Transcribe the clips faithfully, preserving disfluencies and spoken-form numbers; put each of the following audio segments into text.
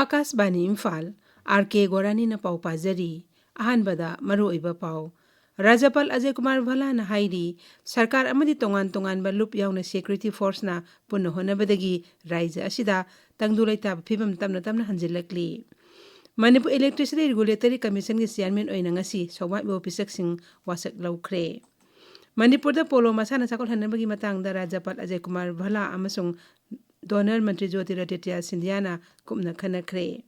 ꯑꯥꯀꯥꯁꯕꯥꯅꯤ Imphal, R ꯀꯦ ꯒꯣꯔꯥꯅꯤꯅ ꯄꯥꯎ ꯄꯥꯖꯔꯤ꯫ ꯑꯍꯥꯟꯕꯗ ꯃꯔꯨꯑꯣꯏꯕ ꯄꯥꯎ꯫ ꯔꯥꯖ꯭ꯌꯄꯥꯜ ꯑꯖꯌ ꯀꯨꯃꯥꯔ ꯚꯜꯂꯥꯅ ꯍꯥꯏꯔꯤ, ꯁꯔꯀꯥꯔ ꯑꯃꯗꯤ ꯇꯣꯉꯥꯟ ꯇꯣꯉꯥꯟꯕ ꯂꯨꯞ ꯌꯥꯎꯅ security forceꯅ ꯄꯨꯟꯅ ꯍꯣꯠꯅꯕꯗꯒꯤ ꯔꯥꯖ꯭ꯌ ꯑꯁꯤꯗ ꯇꯪꯗꯨ ꯂꯩꯇꯥꯕ ꯐꯤꯕꯝ ꯇꯞꯅ ꯇꯞꯅ ꯍꯟꯖꯤꯜꯂꯛꯂꯤ꯫ ꯃꯅꯤꯄꯨꯔ Electricity Regulatory Commissionꯒꯤ chairman ꯑꯣꯏꯅ ꯉꯁꯤ ꯁꯧꯕꯥꯠ ꯃꯤꯋꯥ ꯄꯤꯁꯛꯁꯤꯡ ꯋꯥꯁꯛ ꯂꯧꯈ꯭ꯔꯦ꯫ ꯃꯅꯤꯄꯨꯔꯗ ꯄꯣꯂꯣ ꯃꯁꯥꯟꯅ ꯆꯥꯎꯈꯠꯍꯟꯅꯕꯒꯤ ꯃꯇꯥꯡꯗ ꯔꯥꯖ꯭ꯌꯄꯥꯜ ꯑꯖꯌ ꯀꯨꯃꯥꯔ ꯚꯜꯂꯥ ꯑꯃꯁꯨꯡ ꯗꯣꯅꯔ ꯃꯟꯇ꯭ꯔꯤ ꯖꯣꯇꯤꯔꯥꯗꯤꯇ꯭ꯌ ꯁꯤꯟꯙꯤꯌꯥꯅ ꯀꯨꯞꯅ ꯈꯟꯅꯈ꯭ꯔꯦ꯫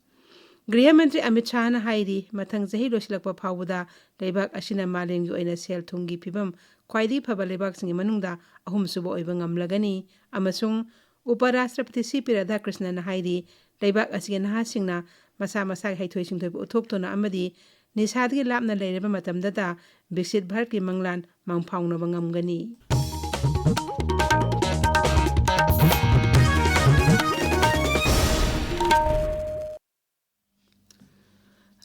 ꯒ꯭ꯔꯤꯍ ꯃꯟꯇ꯭ꯔꯤ ꯑꯃꯤꯠ ꯁꯥꯍꯅ ꯍꯥꯏꯔꯤ, ꯃꯊꯪ ꯆꯍꯤ ꯂꯣꯏꯁꯤꯜꯂꯛꯄ ꯐꯥꯎꯕꯗ ꯂꯩꯕꯥꯛ ꯑꯁꯤꯅ ꯃꯥꯂꯦꯝꯒꯤ ꯑꯣꯏꯅ ꯁꯦꯜ ꯊꯨꯝꯒꯤ ꯐꯤꯕꯝ ꯈ꯭ꯋꯥꯏꯗꯒꯤ ꯐꯕ ꯂꯩꯕꯥꯛꯁꯤꯡꯒꯤ ꯃꯅꯨꯡꯗ ꯑꯍꯨꯝꯁꯨꯕ ꯑꯣꯏꯕ ꯉꯝꯂꯒꯅꯤ ꯑꯃꯁꯨꯡ ꯎꯄ ꯔꯥꯁꯇ꯭ꯔꯄꯇꯤ ꯁꯤ ꯄꯤ ꯔꯥꯙꯥꯀ꯭ꯔꯤꯁꯅꯟꯅ ꯍꯥꯏꯔꯤ, ꯂꯩꯕꯥꯛ ꯑꯁꯤꯒꯤ ꯅꯍꯥꯁꯤꯡꯅ ꯃꯁꯥ ꯃꯁꯥꯒꯤ ꯍꯩꯊꯣꯏ ꯁꯤꯡꯊꯣꯏꯕ ꯎꯠꯊꯣꯛꯇꯨꯅ ꯑꯃꯗꯤ ꯅꯤꯁꯥꯗꯒꯤ ꯂꯥꯞꯅ ꯂꯩꯔꯕ ꯃꯇꯝꯗꯇ ꯕꯤꯛꯁꯤꯠ ꯚꯥꯔꯠꯀꯤ ꯃꯪꯂꯥꯟ ꯃꯪꯐꯥꯎꯅꯕ ꯉꯝꯒꯅꯤ꯫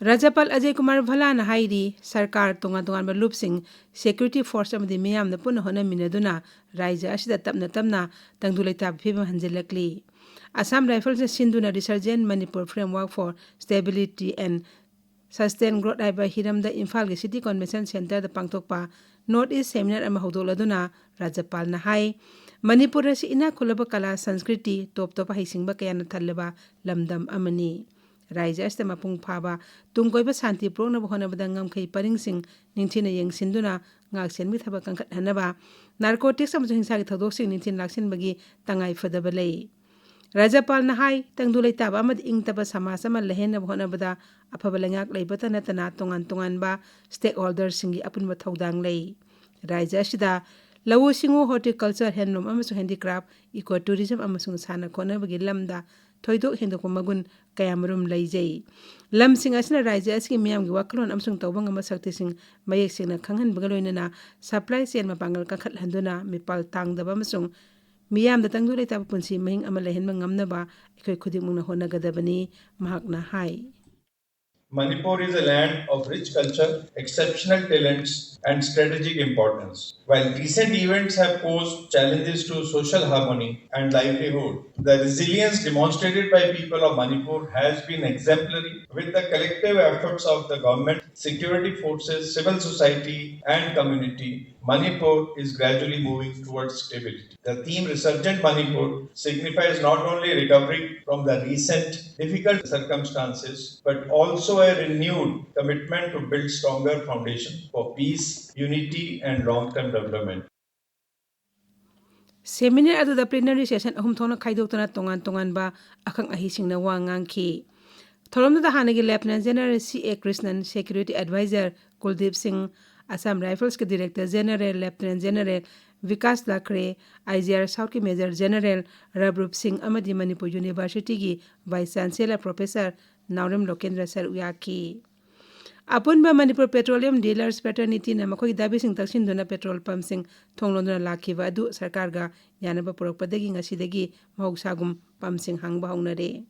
ꯔꯥꯖ꯭ꯌꯄꯥꯜ ꯑꯖꯌ ꯀꯨꯃꯥꯔ ꯚꯜꯂꯥꯅ ꯍꯥꯏꯔꯤ, ꯁꯔꯀꯥꯔ, ꯇꯣꯉꯥꯟ ꯇꯣꯉꯥꯟꯕ ꯂꯨꯞꯁꯤꯡ, security force ꯑꯃꯗꯤ ꯃꯤꯌꯥꯝꯅ ꯄꯨꯟꯅ ꯍꯣꯠꯅꯃꯤꯟꯅꯗꯨꯅ ꯔꯥꯖ꯭ꯌ ꯑꯁꯤꯗ ꯇꯞꯅ ꯇꯞꯅ ꯇꯪꯗꯨ ꯂꯩꯇꯥꯕ ꯐꯤꯕꯝ ꯍꯟꯖꯤꯜꯂꯛꯂꯤ꯫ Assam Riflesꯅ ꯁꯤꯟꯗꯨꯅ Resurgent Manipur Framework for Stability and Sustained Growth ꯍꯥꯏꯕ ꯍꯤꯔꯝꯗ ꯏꯝꯐꯥꯜꯒꯤ City Convention Centreꯗ ꯄꯥꯡꯊꯣꯛꯄ North East Seminar ꯑꯃ ꯍꯧꯗꯣꯛꯂꯗꯨꯅ ꯔꯥꯖ꯭ꯌꯄꯥꯜꯅ ꯍꯥꯏ, ꯃꯅꯤꯄꯨꯔ ꯑꯁꯤ ꯏꯅꯥꯛ ꯈꯨꯜꯂꯕ ꯀꯂꯥ, ꯁꯪꯁꯀ꯭ꯔꯤꯇꯤ, ꯇꯣꯞ ꯇꯣꯞꯄ ꯍꯩꯁꯤꯡꯕ ꯀꯌꯥꯅ ꯊꯜꯂꯕ ꯂꯝꯗꯝ ꯑꯃꯅꯤ꯫ ꯔꯥꯖ꯭ꯌ ꯑꯁꯤꯗ ꯃꯄꯨꯡ ꯐꯥꯕ ꯇꯨꯡ ꯀꯣꯏꯕ ꯁꯥꯟꯇꯤ ꯄꯨꯔꯛꯅꯕ ꯍꯣꯠꯅꯕꯗ ꯉꯝꯈꯩ ꯄꯔꯤꯡꯁꯤꯡ ꯅꯤꯡꯊꯤꯅ ꯌꯦꯡꯁꯤꯟꯗꯨꯅ ꯉꯥꯛꯁꯦꯟꯕꯒꯤ ꯊꯕꯛ ꯀꯟꯈꯠꯍꯟꯅꯕ, narcotics ꯑꯃꯁꯨꯡ ꯍꯤꯡꯁꯥꯒꯤ ꯊꯧꯗꯣꯛꯁꯤꯡ ꯅꯤꯡꯊꯤꯅ ꯂꯥꯛꯁꯤꯟꯕꯒꯤ ꯇꯉꯥꯏ ꯐꯗꯕ ꯂꯩ꯫ ꯔꯥꯖ꯭ꯌꯄꯥꯜꯅ ꯍꯥꯏ, ꯇꯪꯗꯨ ꯂꯩꯇꯥꯕ ꯑꯃꯗꯤ ꯏꯪ ꯇꯞꯄ ꯁꯃꯥꯖ ꯑꯃ ꯂꯩꯍꯟꯅꯕ ꯍꯣꯠꯅꯕꯗ ꯑꯐꯕ ꯂꯩꯉꯥꯛ ꯂꯩꯕꯇ ꯅꯠꯇꯅ ꯇꯣꯉꯥꯟ ꯇꯣꯉꯥꯟꯕ stakeholderꯁꯤꯡꯒꯤ ꯑꯄꯨꯟꯕ ꯊꯧꯗꯥꯡ ꯂꯩ꯫ ꯔꯥꯖ꯭ꯌ ꯑꯁꯤꯗ ꯂꯧꯎ ꯁꯤꯡꯎ, horticulture, handloom ꯑꯃꯁꯨꯡ handicraft, eco tourism ꯑꯃꯁꯨꯡ ꯁꯥꯟꯅ ꯈꯣꯠꯅꯕꯒꯤ ꯂꯝꯗ ꯊꯣꯏꯗꯣꯛ ꯍꯦꯟꯗꯣꯛꯄ ꯃꯒꯨꯟ ꯀꯌꯥꯃꯔꯨꯝ ꯂꯩꯖꯩ꯫ ꯂꯝꯁꯤꯡ ꯑꯁꯤꯅ ꯔꯥꯖ꯭ꯌ ꯑꯁꯤꯒꯤ ꯃꯤꯌꯥꯝꯒꯤ ꯋꯥꯈꯜꯂꯣꯟ ꯑꯃꯁꯨꯡ ꯇꯧꯕ ꯉꯝꯕ ꯁꯛꯇꯤꯁꯤꯡ ꯃꯌꯦꯛ ꯁꯦꯡꯅ ꯈꯪꯍꯟꯕꯒ ꯂꯣꯏꯅꯅ supply chain ꯃꯄꯥꯡꯒꯜ ꯀꯟꯈꯠꯍꯟꯗꯨꯅ ꯃꯤꯄꯥꯜ ꯇꯥꯡꯗꯕ ꯑꯃꯁꯨꯡ ꯃꯤꯌꯥꯝꯗ ꯇꯪꯗꯨ ꯂꯩꯇꯥꯕ ꯄꯨꯟꯁꯤ ꯃꯍꯤꯡ ꯑꯃ ꯂꯩꯍꯟꯕ ꯉꯝꯅꯕ ꯑꯩꯈꯣꯏ ꯈꯨꯗꯤꯡꯃꯛꯅ ꯍꯣꯠꯅꯒꯗꯕꯅꯤ, ꯃꯍꯥꯛꯅ ꯍꯥꯏ꯫ Manipur is a land of rich culture, exceptional talents, and strategic importance. While recent events have posed challenges to social harmony and livelihood, the resilience demonstrated by people of Manipur has been exemplary. With the collective efforts of the government, security forces, civil society, and community, Manipur is gradually moving towards stability. The theme Resurgent Manipur signifies not only recovery from the recent difficult circumstances, but also a renewed commitment to build stronger foundation for peace, unity, and long-term development. Seminar ꯑꯗꯨꯗ plenary session ꯑꯍꯨꯝ ꯊꯣꯛꯅ ꯈꯥꯏꯗꯣꯛꯇꯨꯅ ꯇꯣꯉꯥꯟ ꯇꯣꯉꯥꯟꯕ ꯑꯈꯪ ꯑꯍꯩꯁꯤꯡꯅ ꯋꯥ ꯉꯥꯡꯈꯤ꯫ ꯊꯧꯔꯝꯗꯨꯗ ꯍꯥꯟꯅꯒꯤ Lieutenant General C A Krishnan, Security Advisor Kuldeep Singh, Assam Riflesꯀꯤ Director General Lieutenant General Vikas Lakre, I G R Southꯀꯤ Major General Rabrup Singh ꯑꯃꯗꯤ ꯃꯅꯤꯄꯨꯔ Universityꯒꯤ Vice Chancellor Professor ꯅꯥꯎꯔꯦꯝ ꯂꯣꯀꯦꯟꯗ꯭ꯔ ꯁꯔꯨꯛ ꯌꯥꯈꯤ꯫ ꯑꯄꯨꯟꯕ ꯃꯅꯤꯄꯨꯔ Petroleum Dealers Fraternityꯅ ꯃꯈꯣꯏꯒꯤ ꯗꯥꯕꯤꯁꯤꯡ ꯇꯛꯁꯤꯟꯗꯨꯅ petrol pumpꯁꯤꯡ ꯊꯣꯡ ꯂꯣꯟꯗꯨꯅ ꯂꯥꯛꯈꯤꯕ ꯑꯗꯨ ꯁꯔꯀꯥꯔꯒ ꯌꯥꯅꯕ ꯄꯨꯔꯛꯄꯗꯒꯤ ꯉꯁꯤꯗꯒꯤ ꯃꯍꯧꯁꯥꯒꯨꯝ pumpꯁꯤꯡ ꯍꯥꯡꯕ ꯍꯧꯅꯔꯦ꯫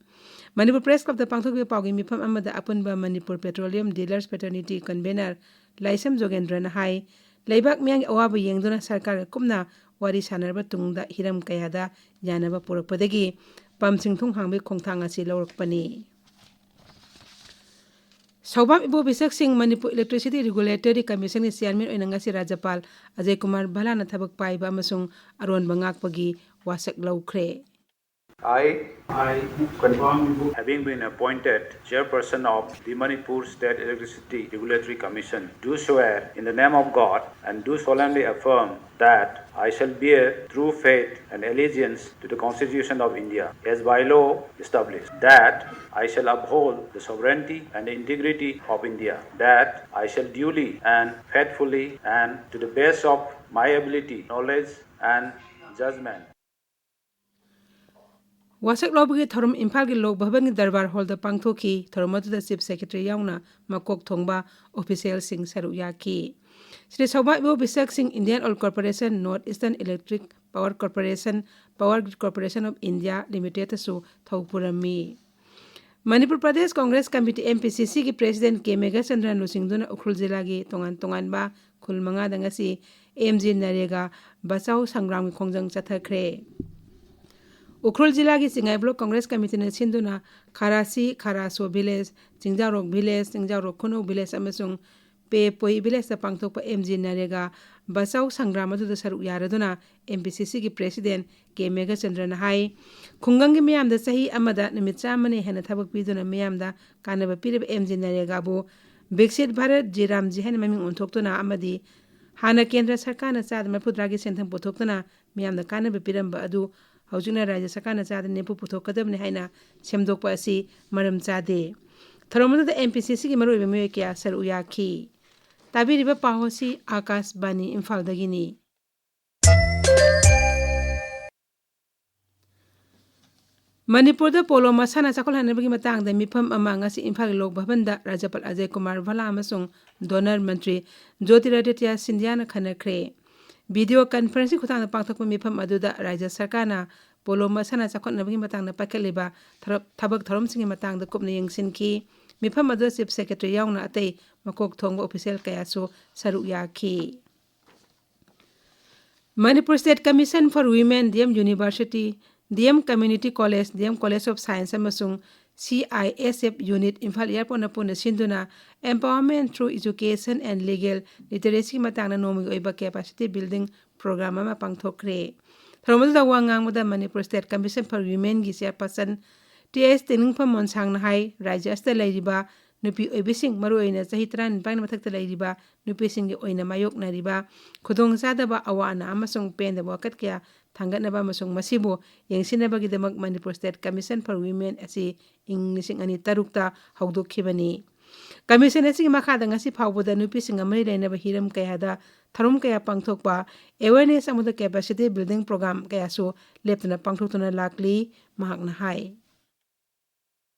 ꯃꯅꯤꯄꯨꯔ Press Clubꯇ ꯄꯥꯡꯊꯣꯛꯈꯤꯕ ꯄꯥꯎꯒꯤ ꯃꯤꯐꯝ ꯑꯃꯗ ꯑꯄꯨꯟꯕ Manipur Petroleum Dealers Fraternity Convener ꯂꯥꯏꯁ꯭ꯔꯝ ꯖꯣꯒꯦꯟꯗ꯭ꯔꯅ ꯍꯥꯏ, ꯂꯩꯕꯥꯛ ꯃꯤꯌꯥꯝꯒꯤ ꯑꯋꯥꯕ ꯌꯦꯡꯗꯨꯅ ꯁꯔꯀꯥꯔꯒ ꯀꯨꯞꯅ ꯋꯥꯔꯤ ꯁꯥꯟꯅꯔꯕ ꯇꯨꯡꯗ ꯍꯤꯔꯝ ꯀꯌꯥꯗ ꯌꯥꯅꯕ ꯄꯨꯔꯛꯄꯗꯒꯤ pumpꯁꯤꯡ ꯊꯣꯡ ꯍꯥꯡꯕꯒꯤ ꯈꯣꯡꯊꯥꯡ ꯑꯁꯤ ꯂꯧꯔꯛꯄꯅꯤ꯫ ꯁꯧꯕꯥꯝ ꯏꯕꯣꯕꯤ ꯁꯛꯁꯤꯡ ꯃꯅꯤꯄꯨꯔ Electricity Regulatory Commissionꯒꯤ Chairman ꯑꯣꯏꯅ ꯉꯁꯤ ꯔꯥꯖ꯭ꯌꯄꯥꯜ ꯑꯖꯌ ꯀꯨꯃꯥꯔ ꯚꯜꯂꯥꯅ ꯊꯕꯛ ꯄꯥꯏꯕ ꯑꯃꯁꯨꯡ ꯑꯔꯣꯟꯕ ꯉꯥꯛꯄꯒꯤ ꯋꯥꯁꯛ ꯂꯧꯈ꯭ꯔꯦ꯫ I, I, Konbam Ibo, having been appointed chairperson of the Manipur State Electricity Regulatory Commission, do swear in the name of God and do solemnly affirm that I shall bear true faith and allegiance to the Constitution of India as by law established, that I shall uphold the sovereignty and the integrity of India, that I shall duly and faithfully and to the best of my ability, knowledge and judgment. ꯋꯥꯁꯛ ꯂꯧꯕꯒꯤ ꯊꯧꯔꯝ ꯏꯝꯐꯥꯜꯒꯤ ꯂꯣꯛ ꯚꯕꯟꯒꯤ ꯗꯔꯕꯥꯔ ꯍꯣꯜꯗ ꯄꯥꯡꯊꯣꯛꯈꯤ꯫ ꯊꯧꯔꯝ ꯑꯗꯨꯗ Chief Secretary ꯌꯥꯎꯅ ꯃꯀꯣꯛ ꯊꯣꯡꯕ officialꯁꯤꯡ ꯁꯔꯨꯛ ꯌꯥꯈꯤ꯫ ꯁ꯭ꯔꯤ ꯁꯧꯕꯥꯝ ꯏꯕꯣꯕꯤ ꯁꯛꯁꯤꯡ Indian Oil Corporation, North Eastern Electric Power Corporation, Power Grid Corporation of India Limitedꯇꯁꯨ ꯊꯧ ꯄꯨꯔꯝꯃꯤ꯫ Manipur Pradesh Congress committee, M P C C ꯒꯤ president K ꯃꯦꯘꯆꯟꯗ꯭ꯔꯅ ꯂꯨꯆꯤꯡꯗꯨꯅ ꯎꯈ꯭ꯔꯨꯜ ꯖꯤꯂꯥꯒꯤ ꯇꯣꯉꯥꯟ ꯇꯣꯉꯥꯟꯕ ꯈꯨꯜ ꯃꯉꯥꯗ ꯉꯁꯤ M G ꯅꯔꯦꯒꯥ ꯕꯆꯥꯎ ꯁꯪꯒ꯭ꯔꯥꯝꯒꯤ ꯈꯣꯡꯖꯪ ꯆꯠꯊꯈ꯭ꯔꯦ꯫ ꯎꯈ꯭ꯔꯨꯜ ꯖꯤꯂꯥꯒꯤ ꯆꯤꯡꯉꯥꯏ block ꯀꯣꯡꯒ꯭ꯔꯦꯁ ꯀꯃꯤꯇꯤꯅ ꯁꯤꯟꯗꯨꯅ ꯈꯥꯔꯥꯁꯤ, ꯈꯥꯔꯥꯁꯣ village, ꯆꯤꯡꯖꯥꯎꯔꯣꯛ village, ꯆꯤꯡꯖꯥꯎꯔꯣꯛ ꯈꯨꯅꯧ village ꯑꯃꯁꯨꯡ ꯄꯦꯄꯣꯏ villageꯇ ꯄꯥꯡꯊꯣꯛꯄ M G ꯅꯔꯦꯒꯥ ꯕꯆꯥꯎ ꯁꯪꯒ꯭ꯔꯥꯝ ꯑꯗꯨꯗ ꯁꯔꯨꯛ ꯌꯥꯔꯗꯨꯅ M P C C ꯒꯤ president K ꯃꯦꯘꯆꯟꯗ꯭ꯔꯅ ꯍꯥꯏ, ꯈꯨꯡꯒꯪꯒꯤ ꯃꯤꯌꯥꯝꯗ ꯆꯍꯤ ꯑꯃꯗ ꯅꯨꯃꯤꯠ ꯆꯥꯝꯃꯅ ꯍꯦꯟꯅ ꯊꯕꯛ ꯄꯤꯗꯨꯅ ꯃꯤꯌꯥꯝꯗ ꯀꯥꯟꯅꯕ ꯄꯤꯔꯤꯕ M G ꯅꯔꯦꯒꯥꯕꯨ ꯕꯤꯛꯁꯤꯠ ꯚꯥꯔꯠ ꯖꯤ ꯔꯥꯝꯖꯤ ꯍꯥꯏꯅ ꯃꯃꯤꯡ ꯑꯣꯟꯊꯣꯛꯇꯨꯅ ꯑꯃꯗꯤ ꯍꯥꯟꯅ ꯀꯦꯟꯗ꯭ꯔ ꯁꯔꯀꯥꯔꯅ ꯆꯥꯗ ꯃꯔꯤꯐꯨꯇꯔꯥꯒꯤ ꯁꯦꯟꯊꯪ ꯄꯨꯊꯣꯛꯇꯨꯅ ꯃꯤꯌꯥꯝꯗ ꯀꯥꯟꯅꯕ ꯄꯤꯔꯝꯕ ꯑꯗꯨ ꯍꯧꯖꯤꯛꯅ ꯔꯥꯖ꯭ꯌ ꯁꯔꯀꯥꯔꯅ ꯆꯥꯗ ꯅꯤꯐꯨ ꯄꯨꯊꯣꯛꯀꯗꯕꯅꯤ ꯍꯥꯏꯅ ꯁꯦꯝꯗꯣꯛꯄ ꯑꯁꯤ ꯃꯔꯝ ꯆꯥꯗꯦ꯫ ꯊꯧꯔꯝ ꯑꯗꯨꯗ M P C C ꯒꯤ ꯃꯔꯨꯑꯣꯏꯕ ꯃꯤꯑꯣꯏ ꯀꯌꯥ ꯁꯔꯨꯛ ꯌꯥꯈꯤ꯫ ꯇꯥꯕꯤꯔꯤꯕ ꯄꯥꯎ ꯑꯁꯤ ꯑꯥꯀꯥꯁꯕꯥꯅꯤ ꯏꯝꯐꯥꯜꯗꯒꯤꯅꯤ꯫ ꯃꯅꯤꯄꯨꯔꯗ ꯄꯣꯂꯣ ꯃꯁꯥꯟꯅ ꯆꯥꯎꯈꯠꯍꯟꯅꯕꯒꯤ ꯃꯇꯥꯡꯗ ꯃꯤꯐꯝ ꯑꯃ ꯉꯁꯤ ꯏꯝꯐꯥꯜꯒꯤ ꯂꯣꯛ ꯚꯕꯟꯗ ꯔꯥꯖ꯭ꯌꯄꯥꯜ ꯑꯖꯌ ꯀꯨꯃꯥꯔ ꯚꯜꯂꯥ ꯑꯃꯁꯨꯡ ꯗꯣꯅꯔ ꯃꯟꯇ꯭ꯔꯤ ꯖꯣꯇꯤꯔꯥꯗꯤꯇ꯭ꯌ ꯁꯤꯟꯙ꯭ꯌꯥꯅ ꯈꯟꯅꯈ꯭ꯔꯦ꯫ Video conferencing ꯈꯨꯠꯊꯥꯡꯗ ꯄꯥꯡꯊꯣꯛꯄ ꯃꯤꯐꯝ ꯑꯗꯨꯗ ꯔꯥꯖ꯭ꯌ ꯁꯔꯀꯥꯔꯅ ꯄꯣꯂꯣ ꯃꯁꯥꯟꯅ ꯆꯥꯎꯈꯠꯅꯕꯒꯤ ꯃꯇꯥꯡꯗ ꯄꯥꯏꯈꯠꯂꯤꯕ ꯊꯔ-, ꯊꯕꯛ ꯊꯧꯔꯝꯁꯤꯡꯒꯤ ꯃꯇꯥꯡꯗ ꯀꯨꯞꯅ ꯌꯦꯡꯁꯤꯟꯈꯤ꯫ ꯃꯤꯐꯝ ꯑꯗꯨꯗ Chief Secretary ꯌꯥꯎꯅ ꯑꯇꯩ ꯃꯀꯣꯛ ꯊꯣꯡꯕ official ꯀꯌꯥꯁꯨ ꯁꯔꯨꯛ ꯌꯥꯈꯤ꯫ Manipur State Commission for Women, D M University, D M Community College, D M College of Science ꯑꯃꯁꯨꯡ C I S F unit Imphal airportꯅ ꯄꯨꯟꯅ ꯁꯤꯟꯗꯨꯅ Empowerment through Education and Legal Literacy ꯒꯤ ꯃꯇꯥꯡꯗ ꯅꯣꯡꯃꯒꯤ ꯑꯣꯏꯕ capacity building program ꯑꯃ ꯄꯥꯡꯊꯣꯛꯈ꯭ꯔꯦ꯫ ꯊꯧꯔꯝ ꯑꯗꯨꯗ ꯋꯥ ꯉꯥꯡꯕꯗ Manipur State Commission for Womenꯒꯤ chairperson T S ꯇꯦꯡꯅꯤꯡꯐꯝ ꯃꯣꯟꯁꯥꯡꯅ ꯍꯥꯏ, ꯔꯥꯖ꯭ꯌ ꯑꯁꯤꯗ ꯂꯩꯔꯤꯕ ꯅꯨꯄꯤ ꯑꯣꯏꯕꯤꯁꯤꯡ, ꯃꯔꯨꯑꯣꯏꯅ ꯆꯍꯤ ꯇꯔꯥꯅꯤꯄꯥꯟꯒꯤ ꯃꯊꯛꯇ ꯂꯩꯔꯤꯕ ꯅꯨꯄꯤꯁꯤꯡꯒꯤ ꯑꯣꯏꯅ ꯃꯥꯌꯣꯛꯅꯔꯤꯕ ꯈꯨꯗꯣꯡꯆꯥꯗꯕ, ꯑꯋꯥ ꯑꯅꯥ ꯑꯃꯁꯨꯡ ꯄꯦꯟꯗꯕ ꯋꯥꯀꯠ ꯀꯌꯥ ꯊꯥꯡꯒꯠꯅꯕ ꯑꯃꯁꯨꯡ ꯃꯁꯤꯕꯨ ꯌꯦꯡꯁꯤꯟꯅꯕꯒꯤꯗꯃꯛ Manipur State Commission for Women ꯑꯁꯤ ꯏꯪ ꯂꯤꯁꯤꯡ ꯑꯅꯤ ꯇꯔꯨꯛꯇ ꯍꯧꯗꯣꯛꯈꯤꯕꯅꯤ꯫ Commission ꯑꯁꯤꯒꯤ ꯃꯈꯥꯗ ꯉꯁꯤ ꯐꯥꯎꯕꯗ ꯅꯨꯄꯤꯁꯤꯡꯒ ꯃꯔꯤ ꯂꯩꯅꯕ ꯍꯤꯔꯝ ꯀꯌꯥꯗ ꯊꯧꯔꯝ ꯀꯌꯥ ꯄꯥꯡꯊꯣꯛꯄ, awareness ꯑꯃꯗꯤ capacity building program ꯀꯌꯥꯁꯨ ꯂꯦꯞꯇꯅ ꯄꯥꯡꯊꯣꯛꯇꯨꯅ ꯂꯥꯛꯂꯤ, ꯃꯍꯥꯛꯅ ꯍꯥꯏ꯫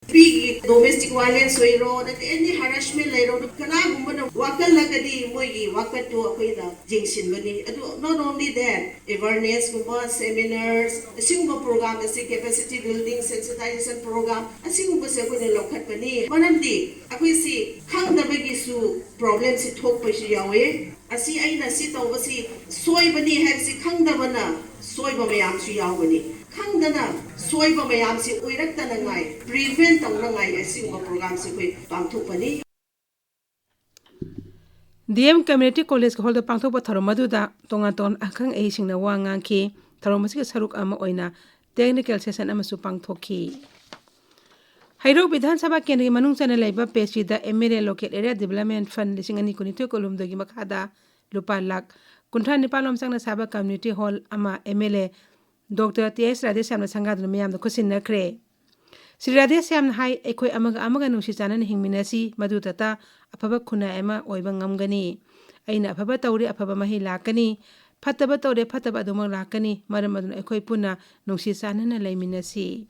ꯅꯨꯄꯤꯒꯤ domestic violence ꯑꯣꯏꯔꯣ, ꯅꯠꯇꯦ any harassment ꯂꯩꯔꯣ, ꯀꯅꯥꯒꯨꯝꯕꯅ ꯋꯥꯀꯠꯂꯒꯗꯤ ꯃꯣꯏꯒꯤ ꯋꯥꯀꯠꯇꯨ ꯑꯩꯈꯣꯏꯅ ꯌꯦꯡꯁꯤꯟꯒꯅꯤ꯫ ꯑꯗꯨ not only that, awareness ꯀꯨꯝꯕ, seminars, ꯑꯁꯤꯒꯨꯝꯕ program ꯑꯁꯤ, capacity building, sensitization program ꯑꯁꯤꯒꯨꯝꯕꯁꯦ ꯑꯩꯈꯣꯏꯅ ꯂꯧꯈꯠꯄꯅꯤ꯫ ꯃꯔꯝꯗꯤ ꯑꯩꯈꯣꯏꯁꯤ ꯈꯪꯗꯕꯒꯤꯁꯨ problemꯁꯤ ꯊꯣꯛꯄꯁꯨ ꯌꯥꯎꯋꯦ꯫ ꯑꯁꯤ ꯑꯩꯅ ꯁꯤ ꯇꯧꯕꯁꯤ ꯁꯣꯏꯕꯅꯤ ꯍꯥꯏꯕꯁꯤ ꯈꯪꯗꯕꯅ ꯁꯣꯏꯕ ꯃꯌꯥꯝꯁꯨ ꯌꯥꯎꯕꯅꯤ꯫ ꯈꯪꯗꯅ ꯁꯣꯏꯕ ꯃꯌꯥꯝꯁꯤ ꯑꯣꯏꯔꯛꯇꯅꯉꯥꯏ, prevent ꯇꯧꯅꯉꯥꯏ ꯑꯁꯤꯒꯨꯝꯕ programꯁꯤ ꯑꯩꯈꯣꯏ ꯄꯥꯡꯊꯣꯛꯄꯅꯤ꯫ ꯗꯤ ꯑꯦꯝ ꯀꯝꯃ꯭ꯌꯨꯅꯤꯇꯤ ꯀꯣꯂꯦꯖꯀꯤ ꯍꯣꯜꯗ ꯄꯥꯡꯊꯣꯛꯄ ꯊꯧꯔꯝ ꯑꯗꯨꯗ ꯇꯣꯉꯥꯟ ꯇꯣꯉꯥꯟꯕ ꯑꯈꯪ ꯑꯍꯩꯁꯤꯡꯅ ꯋꯥ ꯉꯥꯡꯈꯤ꯫ ꯊꯧꯔꯝ ꯑꯁꯤꯒꯤ ꯁꯔꯨꯛ ꯑꯃ ꯑꯣꯏꯅ technical session ꯑꯃꯁꯨ ꯄꯥꯡꯊꯣꯛꯈꯤ꯫ ꯍꯩꯔꯣꯛ ꯕꯤꯙꯥꯟ ꯁꯚꯥ ꯀꯦꯟꯗ꯭ꯔꯒꯤ ꯃꯅꯨꯡ ꯆꯟꯅ ꯂꯩꯕ ꯄꯦꯁꯤꯗ M L A Local Area Development Fund ꯂꯤꯁꯤꯡ ꯑꯅꯤ ꯀꯨꯟꯅꯤꯊꯣꯏ ꯀꯨꯟꯍꯨꯝꯗꯣꯏꯒꯤ ꯃꯈꯥꯗ ꯂꯨꯄꯥ ꯂꯥꯈ ꯀꯨꯟꯊ꯭ꯔꯥ ꯅꯤꯄꯥꯜ ꯂꯣꯝ ꯆꯪꯅ ꯁꯥꯕ community hall ꯑꯃ M L A Doctor T H ꯔꯥꯙꯦꯁ꯭ꯌꯥꯝꯅ ꯁꯪꯒꯥꯗꯨꯅ ꯃꯤꯌꯥꯝꯗ ꯈꯨꯠꯁꯤꯟꯅꯈ꯭ꯔꯦ꯫ ꯁ꯭ꯔꯤ ꯔꯥꯙꯦꯁ꯭ꯌꯥꯝꯅ ꯍꯥꯏ, ꯑꯩꯈꯣꯏ ꯑꯃꯒ ꯑꯃꯒ ꯅꯨꯡꯁꯤ ꯆꯥꯟꯅꯅ ꯍꯤꯡꯃꯤꯟꯅꯁꯤ, ꯃꯗꯨꯗꯇ ꯑꯐꯕ ꯈꯨꯟꯅꯥꯏ ꯑꯃ ꯑꯣꯏꯕ ꯉꯝꯒꯅꯤ꯫ ꯑꯩꯅ ꯑꯐꯕ ꯇꯧꯔꯦ, ꯑꯐꯕ ꯃꯍꯩ ꯂꯥꯛꯀꯅꯤ꯫ ꯐꯠꯇꯕ ꯇꯧꯔꯦ, ꯐꯠꯇꯕ ꯑꯗꯨꯃꯛ ꯂꯥꯛꯀꯅꯤ꯫ ꯃꯔꯝ ꯑꯗꯨꯅ ꯑꯩꯈꯣꯏ ꯄꯨꯟꯅ ꯅꯨꯡꯁꯤ ꯆꯥꯟꯅꯅ ꯂꯩꯃꯤꯟꯅꯁꯤ꯫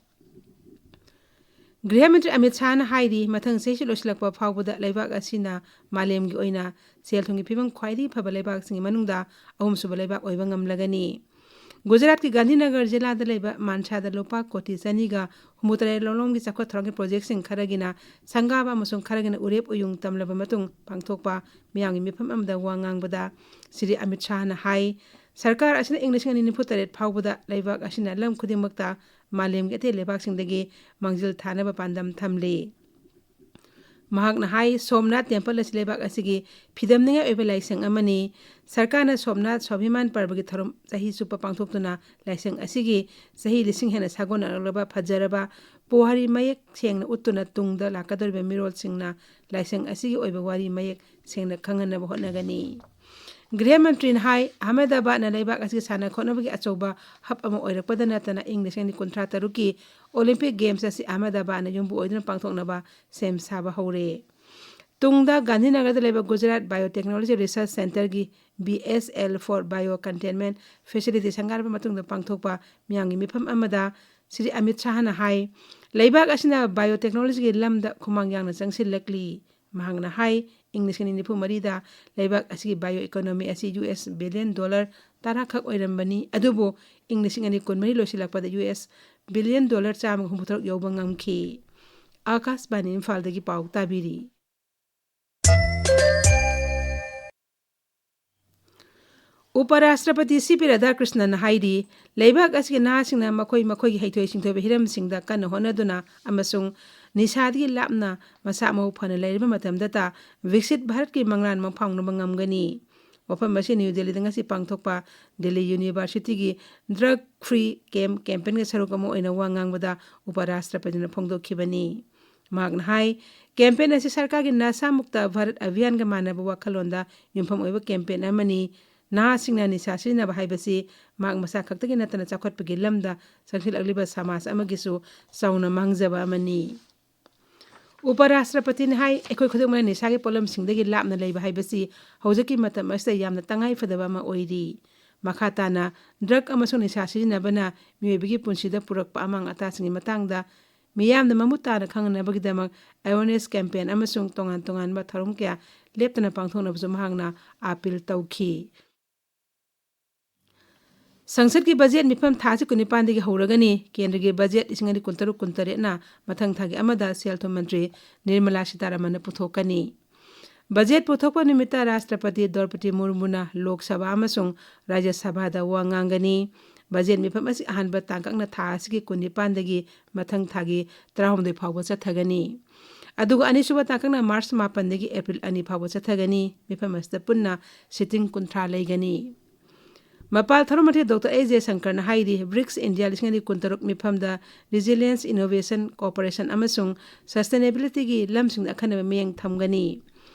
ꯒ꯭ꯔꯤꯍ ꯃꯟꯇ꯭ꯔꯤ ꯑꯃꯤꯠ ꯁꯥꯍꯅ ꯍꯥꯏꯔꯤ, ꯃꯊꯪ ꯆꯍꯤ ꯂꯣꯏꯁꯤꯜꯂꯛꯄ ꯐꯥꯎꯕꯗ ꯂꯩꯕꯥꯛ ꯑꯁꯤꯅ ꯃꯥꯂꯦꯝꯒꯤ ꯑꯣꯏꯅ ꯁꯦꯜ ꯊꯨꯝꯒꯤ ꯐꯤꯕꯝ ꯈ꯭ꯋꯥꯏꯗꯒꯤ ꯐꯕ ꯂꯩꯕꯥꯛꯁꯤꯡꯒꯤ ꯃꯅꯨꯡꯗ ꯑꯍꯨꯝꯁꯨꯕ ꯂꯩꯕꯥꯛ ꯑꯣꯏꯕ ꯉꯝꯂꯒꯅꯤ꯫ ꯒꯨꯖꯔꯥꯠꯀꯤ ꯒꯥꯟꯙꯤꯅꯒꯔ ꯖꯤꯂꯥꯗ ꯂꯩꯕ ꯃꯥꯟꯁꯥꯗ ꯂꯨꯄꯥ ꯀꯣꯇꯤ ꯆꯅꯤꯒ ꯍꯨꯝꯐꯨꯇꯔꯦꯠ ꯂꯣꯝꯒꯤ ꯆꯥꯎꯈꯠ ꯊꯧꯔꯥꯡꯒꯤ ꯄ꯭ꯔꯣꯖꯦꯛꯁꯤꯡ ꯈꯔꯒꯤꯅ ꯁꯪꯒꯥꯕ ꯑꯃꯁꯨꯡ ꯈꯔꯒꯤꯅ ꯎꯔꯦꯞ ꯎꯌꯨꯡ ꯇꯝꯂꯕ ꯃꯇꯨꯡ ꯄꯥꯡꯊꯣꯛꯄ ꯃꯤꯌꯥꯝꯒꯤ ꯃꯤꯐꯝ ꯑꯃꯗ ꯋꯥ ꯉꯥꯡꯕꯗ ꯁ꯭ꯔꯤ ꯑꯃꯤꯠ ꯁꯥꯍꯅ ꯍꯥꯏ, ꯁꯔꯀꯥꯔ ꯑꯁꯤꯅ ꯏꯪ ꯂꯤꯁꯤꯡ ꯑꯅꯤ ꯅꯤꯐꯨ ꯇꯔꯦꯠ ꯐꯥꯎꯕꯗ ꯂꯩꯕꯥꯛ ꯑꯁꯤꯅ ꯂꯝ ꯈꯨꯗꯤꯡꯃꯛꯇ ꯃꯥꯂꯦꯝꯒꯤ ꯑꯇꯩ ꯂꯩꯕꯥꯛꯁꯤꯡꯗꯒꯤ ꯃꯥꯡꯖꯤꯜ ꯊꯥꯅꯕ ꯄꯥꯟꯗꯝ ꯊꯝꯂꯤ꯫ ꯃꯍꯥꯛꯅ ꯍꯥꯏ, ꯁꯣꯝꯅꯥꯊ ꯇꯦꯝꯄꯜ ꯑꯁꯤ ꯂꯩꯕꯥꯛ ꯑꯁꯤꯒꯤ ꯐꯤꯗꯝꯅꯤꯡꯉꯥꯏ ꯑꯣꯏꯕ ꯂꯥꯏꯁꯪ ꯑꯃꯅꯤ꯫ ꯁꯔꯀꯥꯔꯅ ꯁꯣꯝꯅꯥꯊ ꯁ꯭ꯋꯥꯚꯤꯃꯥꯟ ꯄꯔꯕꯒꯤ ꯊꯧꯔꯝ ꯆꯍꯤ ꯆꯨꯞꯄ ꯄꯥꯡꯊꯣꯛꯇꯨꯅ ꯂꯥꯏꯁꯪ ꯑꯁꯤꯒꯤ ꯆꯍꯤ ꯂꯤꯁꯤꯡ ꯍꯦꯟꯅ ꯁꯥꯒꯣꯟꯅꯔꯛꯂꯕ ꯐꯖꯔꯕ ꯄꯨꯋꯥꯔꯤ ꯃꯌꯦꯛ ꯁꯦꯡꯅ ꯎꯠꯇꯨꯅ ꯇꯨꯡꯗ ꯂꯥꯛꯀꯗꯧꯔꯤꯕ ꯃꯤꯔꯣꯜꯁꯤꯡꯅ ꯂꯥꯏꯁꯪ ꯑꯁꯤꯒꯤ ꯑꯣꯏꯕ ꯋꯥꯔꯤ ꯃꯌꯦꯛ ꯁꯦꯡꯅ ꯈꯪꯍꯟꯅꯕ ꯍꯣꯠꯅꯒꯅꯤ꯫ ꯒ꯭ꯔꯤꯍ ꯃꯟꯇ꯭ꯔꯤꯅ ꯍꯥꯏ, ꯑꯍꯃꯦꯗꯥꯕꯥꯗꯅ ꯂꯩꯕꯥꯛ ꯑꯁꯤꯒꯤ ꯁꯥꯟꯅ ꯈꯣꯠꯅꯕꯒꯤ ꯑꯆꯧꯕ ꯍꯕ ꯑꯃ ꯑꯣꯏꯔꯛꯄꯗ ꯅꯠꯇꯅ ꯏꯪ ꯂꯤꯁꯤꯡ ꯑꯅꯤ ꯀꯨꯟꯊ꯭ꯔꯥ ꯇꯔꯨꯛꯀꯤ ꯑꯣꯂꯤꯝꯄꯤꯛ ꯒꯦꯝꯁ ꯑꯁꯤ ꯑꯍꯃꯦꯗꯥꯕꯥꯗꯅ ꯌꯨꯝꯕꯨ ꯑꯣꯏꯗꯨꯅ ꯄꯥꯡꯊꯣꯛꯅꯕ ꯁꯦꯝ ꯁꯥꯕ ꯍꯧꯔꯦ꯫ ꯇꯨꯡꯗ ꯒꯥꯟꯙꯤꯅꯒꯔꯗ ꯂꯩꯕ ꯒꯨꯖꯔꯥꯠ ꯕꯥꯏꯑꯣ ꯇꯦꯛꯅꯣꯂꯣꯖꯤ ꯔꯤꯁꯔꯆ ꯁꯦꯟꯇꯔꯒꯤ B S L for Bio Containment Facility ꯁꯪꯒꯥꯔꯕ ꯃꯇꯨꯡꯗ ꯄꯥꯡꯊꯣꯛꯄ ꯃꯤꯌꯥꯝꯒꯤ ꯃꯤꯐꯝ ꯑꯃꯗ ꯁ꯭ꯔꯤ ꯑꯃꯤꯠ ꯁꯥꯍꯅ ꯍꯥꯏ, ꯂꯩꯕꯥꯛ ꯑꯁꯤꯅ biotechnologyꯒꯤ ꯂꯝꯗ ꯈꯨꯃꯥꯡ ꯌꯥꯡꯅ ꯆꯪꯁꯤꯜꯂꯛꯂꯤ꯫ ꯃꯍꯥꯛꯅ ꯍꯥꯏ, ꯏꯪ ꯂꯤꯁꯤꯡ ꯑꯅꯤ ꯅꯤꯐꯨ ꯃꯔꯤꯗ ꯂꯩꯕꯥꯛ ꯑꯁꯤꯒꯤ bioeconomy ꯑꯁꯤ US billion dollar ꯇꯔꯥꯈꯛ ꯑꯣꯏꯔꯝꯕꯅꯤ, ꯑꯗꯨꯕꯨ ꯏꯪ ꯂꯤꯁꯤꯡ ꯑꯅꯤ ꯀꯨꯟꯃꯔꯤ ꯂꯣꯏꯁꯤꯜꯂꯛꯄꯗ US billion dollar ꯆꯥꯝꯃꯒ ꯍꯨꯝꯐꯨꯇꯔꯨꯛ ꯌꯧꯕ ꯉꯝꯈꯤ꯫ ꯑꯥꯀꯥꯁꯕꯥꯅꯤ ꯏꯝꯐꯥꯜꯗꯒꯤ ꯄꯥꯎ ꯇꯥꯕꯤꯔꯤ꯫ ꯎꯄ ꯔꯥꯁꯇ꯭ꯔꯄꯇꯤ ꯁꯤ ꯄꯤ ꯔꯥꯙꯥꯀ꯭ꯔꯤꯁꯅꯟꯅ ꯍꯥꯏꯔꯤ, ꯂꯩꯕꯥꯛ ꯑꯁꯤꯒꯤ ꯅꯍꯥꯁꯤꯡꯅ ꯃꯈꯣꯏ ꯃꯈꯣꯏꯒꯤ ꯍꯩꯊꯣꯏ ꯁꯤꯡꯊꯣꯏꯕ ꯍꯤꯔꯝꯁꯤꯡꯗ ꯀꯟꯅ ꯍꯣꯠꯅꯗꯨꯅ ꯑꯃꯁꯨꯡ ꯅꯤꯁꯥꯗꯒꯤ ꯂꯥꯞꯅ ꯃꯁꯥ ꯃꯎ ꯐꯅ ꯂꯩꯔꯕ ꯃꯇꯝꯗꯇ ꯕꯤꯛꯁꯤꯠ ꯚꯥꯔꯠꯀꯤ ꯃꯪꯂꯥꯟ ꯃꯪꯐꯥꯎꯅꯕ ꯉꯝꯒꯅꯤ꯫ ꯋꯥꯐꯝ ꯑꯁꯤ ꯅ꯭ꯌꯨ ꯗꯦꯜꯂꯤꯗ ꯉꯁꯤ ꯄꯥꯡꯊꯣꯛꯄ ꯗꯦꯜꯂꯤ ꯌꯨꯅꯤꯚꯔꯁꯤꯇꯤꯒꯤ Drug Free Camp campaignꯒꯤ ꯁꯔꯨꯛ ꯑꯃ ꯑꯣꯏꯅ ꯋꯥ ꯉꯥꯡꯕꯗ ꯎꯄ ꯔꯥꯁꯇ꯭ꯔꯄꯇꯤꯅ ꯐꯣꯡꯗꯣꯛꯈꯤꯕꯅꯤ꯫ ꯃꯍꯥꯛꯅ ꯍꯥꯏ, campaign ꯑꯁꯤ ꯁꯔꯀꯥꯔꯒꯤ ꯅꯁꯥ ꯃꯨꯛꯇ ꯚꯥꯔꯠ ꯑꯚꯤꯌꯥꯟꯒ ꯃꯥꯟꯅꯕ ꯋꯥꯈꯜꯂꯣꯟꯗ ꯌꯨꯝꯐꯝ ꯑꯣꯏꯕ campaign ꯑꯃꯅꯤ꯫ ꯅꯍꯥꯁꯤꯡꯅ ꯅꯤꯁꯥ ꯁꯤꯖꯤꯟꯅꯕ ꯍꯥꯏꯕꯁꯤ ꯃꯍꯥꯛ ꯃꯁꯥ ꯈꯛꯇꯒꯤ ꯅꯠꯇꯅ ꯆꯥꯎꯈꯠꯄꯒꯤ ꯂꯝꯗ ꯆꯪꯁꯤꯜꯂꯛꯂꯤꯕ ꯁꯃꯥꯖ ꯑꯃꯒꯤꯁꯨ ꯆꯥꯎꯅ ꯃꯥꯡꯖꯕ ꯑꯃꯅꯤ꯫ ꯎꯄ ꯔꯥꯁꯇ꯭ꯔꯄꯇꯤꯅ ꯍꯥꯏ, ꯑꯩꯈꯣꯏ ꯈꯨꯗꯤꯡꯃꯛꯅ ꯅꯤꯁꯥꯒꯤ ꯄꯣꯠꯂꯝꯁꯤꯡꯗꯒꯤ ꯂꯥꯞꯅ ꯂꯩꯕ ꯍꯥꯏꯕꯁꯤ ꯍꯧꯖꯤꯛꯀꯤ ꯃꯇꯝ ꯑꯁꯤꯗ ꯌꯥꯝꯅ ꯇꯉꯥꯏ ꯐꯗꯕ ꯑꯃ ꯑꯣꯏꯔꯤ꯫ ꯃꯈꯥ ꯇꯥꯅ, drug ꯑꯃꯁꯨꯡ ꯅꯤꯁꯥ ꯁꯤꯖꯤꯟꯅꯕꯅ ꯃꯤꯑꯣꯏꯕꯒꯤ ꯄꯨꯟꯁꯤꯗ ꯄꯨꯔꯛꯄ ꯑꯃꯥꯡ ꯑꯇꯥꯁꯤꯡꯒꯤ ꯃꯇꯥꯡꯗ ꯃꯤꯌꯥꯝꯅ ꯃꯃꯨꯠ ꯇꯥꯅ ꯈꯪꯅꯅꯕꯒꯤꯗꯃꯛ awareness campaign ꯑꯃꯁꯨꯡ ꯇꯣꯉꯥꯟ ꯇꯣꯉꯥꯟꯕ ꯊꯧꯔꯝ ꯀꯌꯥ ꯂꯦꯞꯇꯅ ꯄꯥꯡꯊꯣꯛꯅꯕꯁꯨ ꯃꯍꯥꯛꯅ ꯑꯥꯄꯤꯜ ꯇꯧꯈꯤ꯫ ꯁꯪꯁꯠꯀꯤ ꯕꯖꯦꯠ ꯃꯤꯐꯝ ꯊꯥ ꯑꯁꯤ ꯀꯨꯟꯅꯤꯄꯥꯟꯗꯒꯤ ꯍꯧꯔꯒꯅꯤ꯫ ꯀꯦꯟꯗ꯭ꯔꯒꯤ ꯕꯖꯦꯠ ꯂꯤꯁꯤꯡ ꯑꯅꯤ ꯀꯨꯟꯇꯔꯨꯛ ꯀꯨꯟꯇꯔꯦꯠꯅ ꯃꯊꯪ ꯊꯥꯒꯤ ꯑꯃꯗ ꯁꯦꯜ ꯊꯨꯝ ꯃꯟꯇ꯭ꯔꯤ ꯅꯤꯔꯃꯂꯥ ꯁꯤꯇꯥꯔꯥꯃꯟꯅ ꯄꯨꯊꯣꯛꯀꯅꯤ꯫ ꯕꯖꯦꯠ ꯄꯨꯊꯣꯛꯄ ꯅꯨꯃꯤꯠꯇ ꯔꯥꯁꯇ꯭ꯔꯄꯇꯤ ꯗ꯭ꯔꯧꯄꯗꯤ ꯃꯨꯔꯃꯨꯅ ꯂꯣꯛ ꯁꯚꯥ ꯑꯃꯁꯨꯡ ꯔꯥꯖ꯭ꯌ ꯁꯚꯥꯗ ꯋꯥ ꯉꯥꯡꯒꯅꯤ꯫ ꯕꯖꯦꯠ ꯃꯤꯐꯝ ꯑꯁꯤ ꯑꯍꯥꯟꯕ ꯇꯥꯡꯀꯛꯅ ꯊꯥ ꯑꯁꯤꯒꯤ ꯀꯨꯟꯅꯤꯄꯥꯟꯗꯒꯤ ꯃꯊꯪ ꯊꯥꯒꯤ ꯇꯔꯥꯍꯨꯝꯗꯣꯏ ꯐꯥꯎꯕ ꯆꯠꯊꯒꯅꯤ꯫ ꯑꯗꯨꯒ ꯑꯅꯤꯁꯨꯕ ꯇꯥꯡꯀꯛꯅ ꯃꯥꯔꯆ ꯃꯥꯄꯟꯗꯒꯤ ꯑꯦꯄ꯭ꯔꯤꯜ ꯑꯅꯤ ꯐꯥꯎꯕ ꯆꯠꯊꯒꯅꯤ꯫ ꯃꯤꯐꯝ ꯑꯁꯤꯗ ꯄꯨꯟꯅ sitting ꯀꯨꯟꯊ꯭ꯔꯥ ꯂꯩꯒꯅꯤ꯫ ꯃꯄꯥꯜ ꯊꯧꯔꯝ ꯃꯟꯇ꯭ꯔꯤ ꯗꯣꯛꯇꯔ ꯑꯦꯁ ꯖꯌꯁꯪꯀꯔꯅ ꯍꯥꯏꯔꯤ, ꯕ꯭ꯔꯤꯛꯁ ꯏꯟꯗꯤꯌꯥ ꯂꯤꯁꯤꯡ ꯑꯅꯤ ꯀꯨꯟꯇꯔꯨꯛ ꯃꯤꯐꯝꯗ resilience, innovation, cooperation ꯑꯃꯁꯨꯡ sustainabilityꯒꯤ ꯂꯝꯁꯤꯡꯗ ꯑꯈꯟꯅꯕ ꯃꯤꯠꯌꯦꯡ ꯊꯝꯒꯅꯤ꯫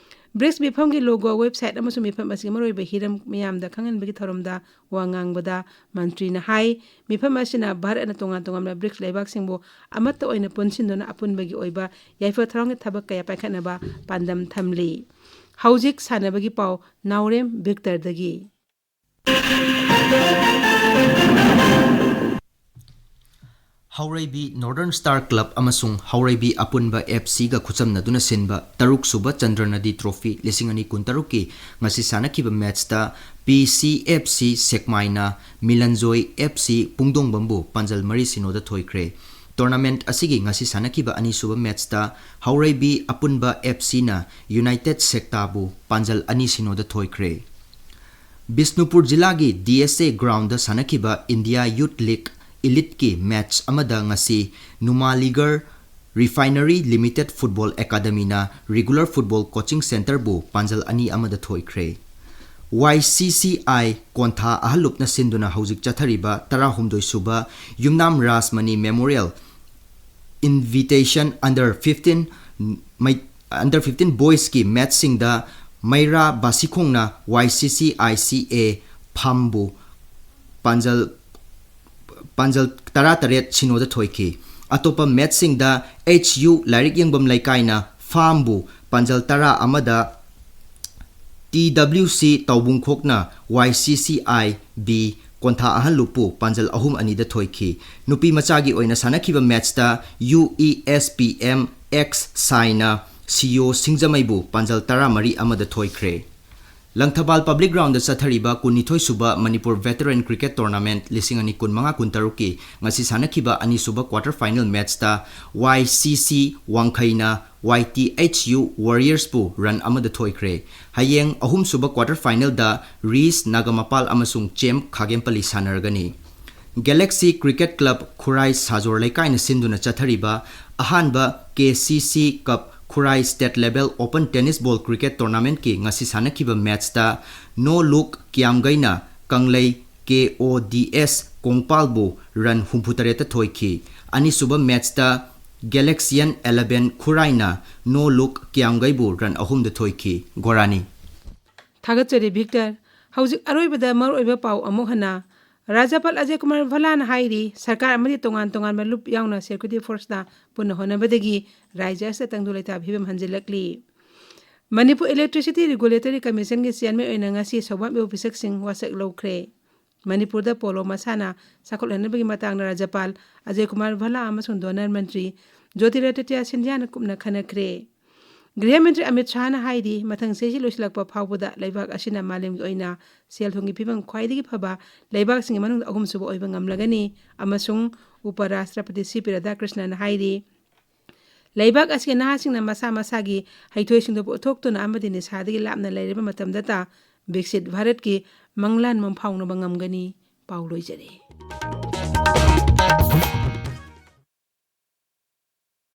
ꯕ꯭ꯔꯤꯛꯁ ꯃꯤꯐꯝꯒꯤ logo, website ꯑꯃꯁꯨꯡ ꯃꯤꯐꯝ ꯑꯁꯤꯒꯤ ꯃꯔꯨꯑꯣꯏꯕ ꯍꯤꯔꯝ ꯃꯤꯌꯥꯝꯗ ꯈꯪꯍꯟꯕꯒꯤ ꯊꯧꯔꯝꯗ ꯋꯥ ꯉꯥꯡꯕꯗ ꯃꯟꯇ꯭ꯔꯤꯅ ꯍꯥꯏ, ꯃꯤꯐꯝ ꯑꯁꯤꯅ ꯚꯥꯔꯠꯅ ꯇꯣꯉꯥꯟ ꯇꯣꯉꯥꯟꯕ ꯕ꯭ꯔꯤꯛꯁ ꯂꯩꯕꯥꯛꯁꯤꯡꯕꯨ ꯑꯃꯠꯇ ꯑꯣꯏꯅ ꯄꯨꯟꯁꯤꯟꯗꯨꯅ ꯑꯄꯨꯟꯕꯒꯤ ꯑꯣꯏꯕ ꯌꯥꯏꯐ ꯊꯧꯔꯥꯡꯒꯤ ꯊꯕꯛ ꯀꯌꯥ ꯄꯥꯏꯈꯠꯅꯕ ꯄꯥꯟꯗꯝ ꯊꯝꯂꯤ꯫ ꯍꯧꯖꯤꯛ ꯁꯥꯟꯅꯕꯒꯤ ꯄꯥꯎ ꯅꯥꯎꯔꯦꯝ ꯕꯤꯛꯇꯔꯗꯒꯤ꯫ ꯍꯧꯔꯩꯕꯤ Northern Star Club ꯑꯃꯁꯨꯡ ꯍꯧꯔꯩꯕꯤ ꯑꯄꯨꯟꯕ F Cꯒ ꯈꯨꯠꯁꯝꯅꯗꯨꯅ ꯁꯤꯟꯕ ꯇꯔꯨꯛ ꯁꯨꯕ ꯆꯟꯗ꯭ꯔꯅꯗꯤ ꯇ꯭ꯔꯣꯐꯤ ꯂꯤꯁꯤꯡ ꯑꯅꯤ ꯀꯨꯟꯇꯔꯨꯛꯀꯤ ꯉꯁꯤ ꯁꯥꯟꯅꯈꯤꯕ ꯃꯦꯠꯁꯇ P C F C ꯁꯦꯛꯃꯥꯏꯅ ꯃꯤꯂꯟꯖꯣꯏ F C ꯄꯨꯡꯗꯣꯡꯕꯝꯕꯨ ꯄꯥꯟꯖꯜ ꯃꯔꯤ ꯁꯤꯅꯣꯗ ꯊꯣꯏꯈ꯭ꯔꯦ꯫ ꯇꯣꯔꯅꯥꯃꯦꯟꯠ ꯑꯁꯤꯒꯤ ꯉꯁꯤ ꯁꯥꯟꯅꯈꯤꯕ ꯑꯅꯤꯁꯨꯕ ꯃꯦꯠꯁꯇ ꯍꯧꯔꯩꯕꯤ ꯑꯄꯨꯟꯕ F Cꯅ United ꯁꯦꯛꯇꯥꯕꯨ ꯄꯥꯟꯖꯜ ꯑꯅꯤ ꯁꯤꯅꯣꯗ ꯊꯣꯏꯈ꯭ꯔꯦ꯫ ꯕꯤꯁꯅꯨꯄꯨꯔ ꯖꯤꯂꯥꯒꯤ D S A groundꯗ ꯁꯥꯟꯅꯈꯤꯕ India Youth League Eliteꯀꯤ ꯃꯦꯠꯁ ꯑꯃꯗ ꯉꯁꯤ ꯅꯨꯃꯥꯂꯤꯒꯔ Refinery Limited Football Academyꯅ Regular Football Coaching Centreꯕꯨ ꯄꯥꯟꯖꯜ ꯑꯅꯤ ꯑꯃꯗ ꯊꯣꯏꯈ꯭ꯔꯦ꯫ Y C C I ꯀꯣꯟꯊꯥ ꯑꯍꯜꯂꯨꯞꯅ ꯁꯤꯟꯗꯨꯅ ꯍꯧꯖꯤꯛ ꯆꯠꯊꯔꯤꯕ ꯇꯔꯥꯍꯨꯝꯗꯣꯏ ꯁꯨꯕ ꯌꯨꯝꯅꯥꯝ Rajmani Memorial Invitation Under fifteen ꯃꯩ-, Under fifteen Boysꯀꯤ ꯃꯦꯠꯁꯁꯤꯡꯗ ꯃꯩꯔꯥ ꯕꯥꯁꯤꯈꯣꯡꯅ Y C C I C A ꯐꯥꯝꯕꯨ ꯄꯥꯟꯖꯜ, ꯄꯥꯟꯖꯜ ꯇꯔꯥꯇꯔꯦꯠ ꯁꯤꯅꯣꯗ ꯊꯣꯏꯈꯤ꯫ ꯑꯇꯣꯞꯄ ꯃꯦꯠꯁꯁꯤꯡꯗ H U ꯂꯥꯏꯔꯤꯛ ꯌꯦꯡꯐꯝ ꯂꯩꯀꯥꯏꯅ ꯐꯥꯝꯕꯨ ꯄꯥꯟꯖꯜ ꯇꯔꯥ ꯑꯃꯗ T W C ꯇꯥꯎꯕꯨꯡꯈꯣꯛꯅ Y C C I B ꯀꯣꯟꯊꯥ ꯑꯍꯜꯂꯨꯞꯄꯨ ꯄꯥꯟꯖꯜ ꯑꯍꯨꯝ ꯑꯅꯤꯗ ꯊꯣꯏꯈꯤ꯫ ꯅꯨꯄꯤ ꯃꯆꯥꯒꯤ ꯑꯣꯏꯅ ꯁꯥꯟꯅꯈꯤꯕ ꯃꯦꯠꯁꯇ U E S P M X ꯁꯥꯏꯅ ꯁꯤꯌꯣ ꯁꯤꯡꯖꯃꯩꯕꯨ ꯄꯥꯟꯖꯜ ꯇꯔꯥꯃꯔꯤ ꯑꯃꯗ ꯊꯣꯏꯈ꯭ꯔꯦ꯫ ꯂꯪꯊꯕꯥꯜ ꯄꯕ꯭ꯂꯤꯛ ꯒ꯭ꯔꯥꯎꯟꯗ ꯆꯠꯊꯔꯤꯕ ꯀꯨꯟꯅꯤꯊꯣꯏ ꯁꯨꯕ ꯃꯅꯤꯄꯨꯔ Veteran Cricket Tournament ꯂꯤꯁꯤꯡ ꯑꯅꯤ ꯀꯨꯟꯃꯉꯥ ꯀꯨꯟꯇꯔꯨꯛꯀꯤ ꯉꯁꯤ ꯁꯥꯟꯅꯈꯤꯕ ꯑꯅꯤꯁꯨꯕ quarter final ꯃꯦꯠꯁꯇ Y C C ꯋꯥꯡꯈꯩꯅ Y T H U Warriorsꯄꯨ ꯔꯟ ꯑꯃꯗ ꯊꯣꯏꯈ꯭ꯔꯦ꯫ ꯍꯌꯦꯡ ꯑꯍꯨꯝꯁꯨꯕ quarter finalꯗ ꯔꯤꯁ ꯅꯥꯒꯃꯄꯥꯜ ꯑꯃꯁꯨꯡ ꯆꯦꯝ ꯈꯥꯒꯦꯝꯄꯜꯂꯤ ꯁꯥꯟꯅꯔꯒꯅꯤ꯫ Galaxy Cricket Club ꯈꯨꯔꯥꯏ ꯁꯥꯖꯣꯔ ꯂꯩꯀꯥꯏꯅ ꯁꯤꯟꯗꯨꯅ ꯆꯠꯊꯔꯤꯕ ꯑꯍꯥꯟꯕ K C C Cup ꯈꯨꯔꯥꯏ State Level Open Tennis Ball Cricket Tournamentꯀꯤ ꯉꯁꯤ ꯁꯥꯟꯅꯈꯤꯕ ꯃꯦꯠꯁꯇ ꯅꯣ ꯂꯨꯛ ꯀ꯭ꯌꯥꯝꯒꯩꯅ ꯀꯪꯂꯩ K O D S ꯀꯣꯡꯄꯥꯜꯕꯨ ꯔꯟ ꯍꯨꯝꯐꯨꯇꯔꯦꯠꯇ ꯊꯣꯏꯈꯤ꯫ ꯑꯅꯤꯁꯨꯕ ꯃꯦꯠꯁꯇ Galaxian Eleven ꯈꯨꯔꯥꯏꯅ ꯅꯣ ꯂꯨꯛ ꯀ꯭ꯌꯥꯝꯒꯩꯕꯨ ꯔꯟ ꯑꯍꯨꯝꯗ ꯊꯣꯏꯈꯤ꯫ ꯒꯣꯔꯥꯅꯤ꯫ ꯊꯥꯒꯠꯆꯔꯤ ꯚꯤꯛꯇꯔ꯫ ꯍꯧꯖꯤꯛ ꯑꯔꯣꯏꯕꯗ ꯃꯔꯨꯑꯣꯏꯕ ꯄꯥꯎ ꯑꯃꯨꯛ ꯍꯟꯅ꯫ ꯔꯥꯖ꯭ꯌꯄꯥꯜ ꯑꯖꯌ ꯀꯨꯃꯥꯔ ꯚꯜꯂꯥꯅ ꯍꯥꯏꯔꯤ, ꯁꯔꯀꯥꯔ ꯑꯃꯗꯤ ꯇꯣꯉꯥꯟ ꯇꯣꯉꯥꯟꯕ ꯂꯨꯞ ꯌꯥꯎꯅ security forceꯅ ꯄꯨꯟꯅ ꯍꯣꯠꯅꯕꯗꯒꯤ ꯔꯥꯖ꯭ꯌ ꯑꯁꯤꯗ ꯇꯪꯗꯨ ꯂꯩꯇꯥꯕ ꯐꯤꯕꯝ ꯍꯟꯖꯤꯜꯂꯛꯂꯤ꯫ ꯃꯅꯤꯄꯨꯔ Electricity Regulatory Commissionꯒꯤ chairman ꯑꯣꯏꯅ ꯉꯁꯤ ꯁꯧꯕꯥꯝ ꯏꯕꯣꯕꯤ ꯁꯛꯁꯤꯡ ꯋꯥꯁꯛ ꯂꯧꯈ꯭ꯔꯦ꯫ ꯃꯅꯤꯄꯨꯔꯗ ꯄꯣꯂꯣ ꯃꯁꯥꯟꯅ ꯆꯥꯎꯈꯠꯍꯟꯅꯕꯒꯤ ꯃꯇꯥꯡꯗ ꯔꯥꯖ꯭ꯌꯄꯥꯜ ꯑꯖꯌ ꯀꯨꯃꯥꯔ ꯚꯜꯂꯥ ꯑꯃꯁꯨꯡ ꯗꯣꯅꯔ ꯃꯟꯇ꯭ꯔꯤ ꯖꯣꯇꯤꯔꯥꯗꯤꯇ꯭ꯌ ꯁꯤꯟꯙ꯭ꯌꯥꯅ ꯀꯨꯞꯅ ꯈꯟꯅꯈ꯭ꯔꯦ꯫ ꯒ꯭ꯔꯤꯍ ꯃꯟꯇ꯭ꯔꯤ ꯑꯃꯤꯠ ꯁꯥꯍꯅ ꯍꯥꯏꯔꯤ, ꯃꯊꯪ ꯆꯍꯤ ꯂꯣꯏꯁꯤꯜꯂꯛꯄ ꯐꯥꯎꯕꯗ ꯂꯩꯕꯥꯛ ꯑꯁꯤꯅ ꯃꯥꯂꯦꯝꯒꯤ ꯑꯣꯏꯅ ꯁꯦꯜ ꯊꯨꯝꯒꯤ ꯐꯤꯕꯝ ꯈ꯭ꯋꯥꯏꯗꯒꯤ ꯐꯕ ꯂꯩꯕꯥꯛꯁꯤꯡꯒꯤ ꯃꯅꯨꯡꯗ ꯑꯍꯨꯝꯁꯨꯕ ꯑꯣꯏꯕ ꯉꯝꯂꯒꯅꯤ ꯑꯃꯁꯨꯡ ꯎꯄ ꯔꯥꯁꯇ꯭ꯔꯄꯇꯤ ꯁꯤ ꯄꯤ ꯔꯥꯙꯥꯀ꯭ꯔꯤꯁꯅꯟ ꯍꯥꯏꯔꯤ, ꯂꯩꯕꯥꯛ ꯑꯁꯤꯒꯤ ꯅꯍꯥꯁꯤꯡꯅ ꯃꯁꯥ ꯃꯁꯥꯒꯤ ꯍꯩꯊꯣꯏ ꯁꯤꯡꯊꯣꯏꯕ ꯎꯠꯊꯣꯛꯇꯨꯅ ꯑꯃꯗꯤ ꯅꯤꯁꯥꯗꯒꯤ ꯂꯥꯞꯅ ꯂꯩꯔꯕ ꯃꯇꯝꯗꯇ ꯕꯤꯛꯁꯤꯠ ꯚꯥꯔꯠꯀꯤ ꯃꯪꯂꯥꯟ ꯃꯪꯐꯥꯎꯅꯕ ꯉꯝꯒꯅꯤ꯫ ꯄꯥꯎ ꯂꯣꯏꯖꯔꯦ꯫